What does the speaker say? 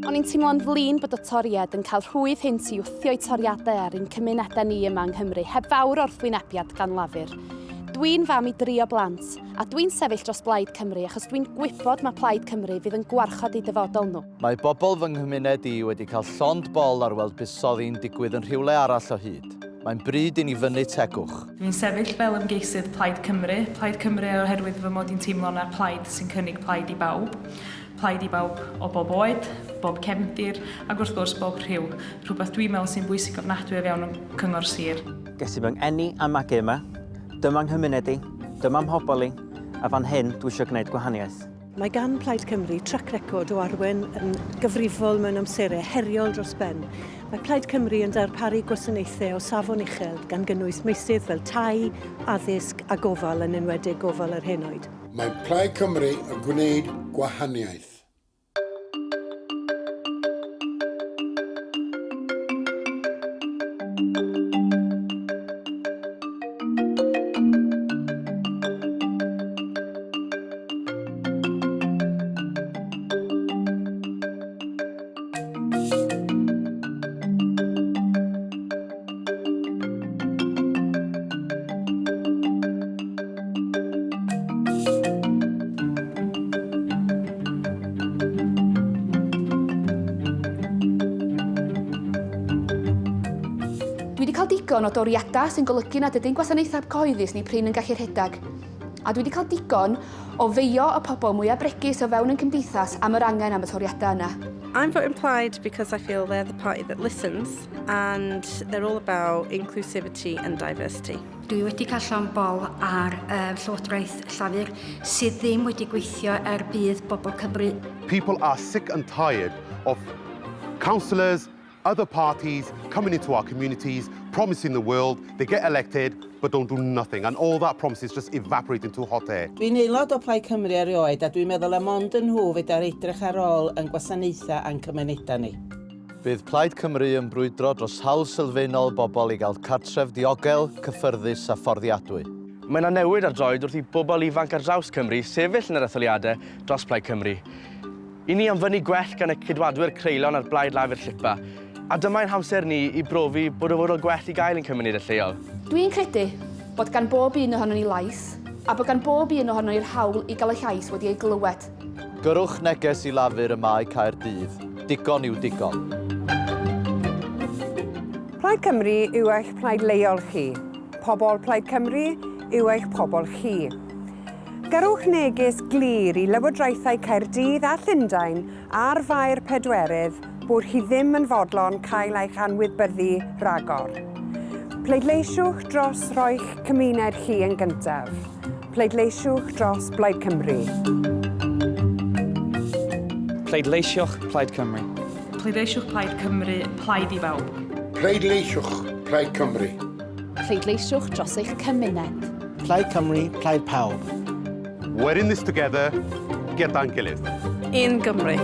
O'n i'n teimlo'n flin bod y Torïaid yn cael rhwydd hynt i wthio'u toriadau ar ein cymunedau ni yma yng Nghymru heb fawr o wrthwynebiad gan Lafur. Dwi'n fam i dri o blant, a dwi'n sefyll dros Blaid Cymru achos dwi'n gwybod ma' Plaid Cymru fydd yn gwarchod eu dyfodol nhw. Mae bobl fy nghymuned i wedi cael llond bol ar weld buddsoddi'n digwydd yn rhywle arall o hyd. Mae'n bryd i ni fynnu tegwch. Dwi'n sefyll fel ymgeisydd Plaid Cymru, Plaid Cymru oherwydd fy mod i'n teimlo na'r plaid sy'n cynnig plaid i bawb. Plaid i bawb o bob oed, bob cefndir, ac wrth gwrs bob rhyw. Rhywbeth dwi'n meddwl sy'n bwysig ofnadwy o fewn y cyngor sir. Ges i fy ngeni a magu yma, dyma nghymuned i, dyma mhobol i, a fan hyn dwi isio gwneud gwahaniaeth. Mae gan Plaid Cymru trac record o arwain yn gyfrifol mewn amserau heriol dros ben. Mae Plaid Cymru yn darparu gwasanaethau o safon uchel, gan gynnwys meysydd fel tai, addysg a gofal, yn enwedig gofal yr henoed. Mae Plaid Cymru yn gwneud gwahaniaeth. Dwi wedi cael digon o doriadau sy'n golygu nad ydy'n gwasanaethau cyhoeddus ni prin yn gallu rhedeg. A dwi wedi cael digon o feio y pobl mwyaf bregus o fewn ein cymdeithas am yr angen am y toriadau yna. I'm voting Plaid because I feel they're the party that listens and they're all about inclusivity and diversity. Dwi wedi cael llond bol ar uh, Llywodraeth Llafur sydd ddim wedi gweithio er budd bobl Cymru. People are sick and tired of councillors, other parties coming into our communities, promising the world, they get elected, but don't do nothing, and all that promises just evaporate into hot air. Dwi'n aelod o Plaid Cymru erioed a dwi'n meddwl am ond y nhw fedar edrych ar ôl yn gwasanaethau a'n cymunedau ni. Bydd Plaid Cymru yn brwydro dros hawl sylfaenol bobl i gael cartref diogel, cyffyrddus a fforddiadwy. Mae 'na newid ar droed wrth i bobl ifanc ar draws Cymru sefyll yn yr etholiadau dros Plaid Cymru. I ni am fynnu gwell gan y Ceidwadwyr creulon a'r Blaid Lafur llipa. A dyma ein hamser ni i brofi bod dyfodol gwell i gael i'n cymunedau lleol. Dwi'n credu bod gan bob un ohonon ni lais, a bod gan bob un ohonon ni'r hawl i gael y llais wedi ei glywed. Gyrrwch neges i Lafur ym Mae Caerdydd, digon yw digon. Plaid Cymru yw eich plaid leol chi. Pobl Plaid Cymru yw eich pobl chi. Gyrrwch neges glir i lywodraethau Caerdydd a Llundain ar Fae'r Pedwerydd bod chi ddim yn fodlon cael eich anwybyddu rhagor. Pleidleisiwch dros roi'ch cymuned chi yn gyntaf. Pleidleisiwch dros Blaid Cymru. Pleidleisiwch Plaid Cymru. Pleidleisiwch Plaid Cymru, plaid i bawb. Pleidleisiwch Plaid Cymru. Pleidleisiwch dros eich cymuned. Plaid Cymru, Plaid Pawb. We're in this together, gyda'n gilydd. Un Gymru.